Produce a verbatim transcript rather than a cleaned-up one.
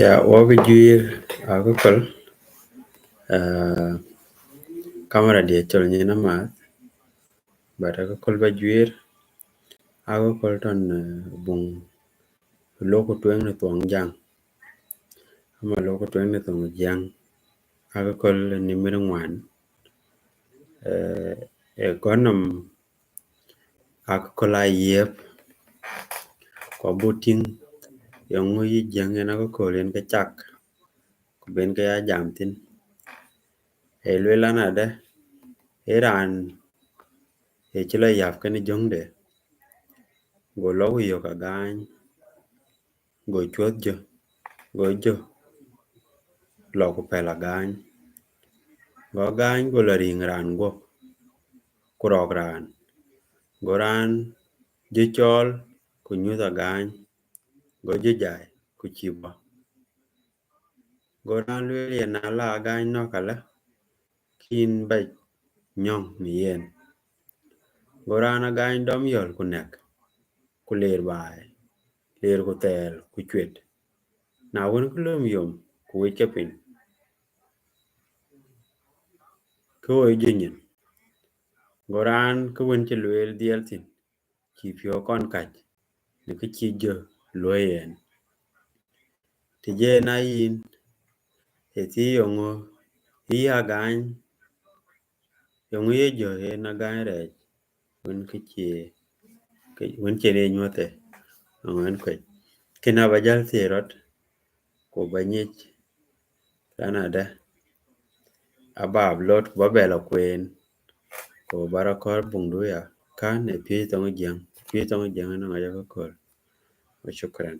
Ya, wɔ bï juiir akököl, eh, kamera diɛ̈ cɔl nyin amääth, but akököl ba juiir, akököl tɔ̈ në, eh, buŋ lok ku tueŋ në thuɔŋ Jäŋ, ama lok ku tueŋ në thuɔŋ Jäŋ, akököl nimir ŋuan, eh, ë gɔ̈t nɔm akököl aa yiëp, ku abuk tïŋ, yeŋö yï Jiëŋ yen akököl yen ke cak, ku ben ke ya jam thïn. Ee lueel an adë, ee raan ë cï lɔ yäp kenë jöŋde, go lɔ ku yök agaany, go cuɔ̈th jö, go jö lɔ ku pɛ̈l agaany. Go agaany go lɔ riŋ raan guɔ̈p, ku rɔ̈k raan. Go raan jö cɔɔl ku nyuth agaany, go jö jai ku cïï bɔ̈. Go raan lueel yen, na la agaany nɔ̈k alä, ke yïn ba nyɔ̈ŋ në yen. Go raan agaany dɔm yɔ̈l ku nɛ̈k, ku leer baai, leer ku thɛɛl ku cuet. Na wën, ke lööm yom ku wec ke piny, ke ɣoi jö nyin. Go raan kë wën cï lueel dhiɛl thïn, cïï piɔ̈u kɔn kac në kë cï jö luɔ̈i yen. Të jɛ na yïn, ë thii yeŋö yï agaany, yeŋö ye jö yen agaany rɛɛc, wën kë cie, kë, wën cïn ye nyuɔ̈th ë, ŋö yen kuec. Kën aba jäl thiëëc rɔt, ku ba nyic, raan adë, aba upload, ku ba bɛ lɔ kueen, ku ba rɔ kɔɔr buŋdu ya, kän ë piööc thoŋ Jiëŋ, piööc thoŋ Jiëŋ ënɔŋ aca ke kööl. Wa shukran.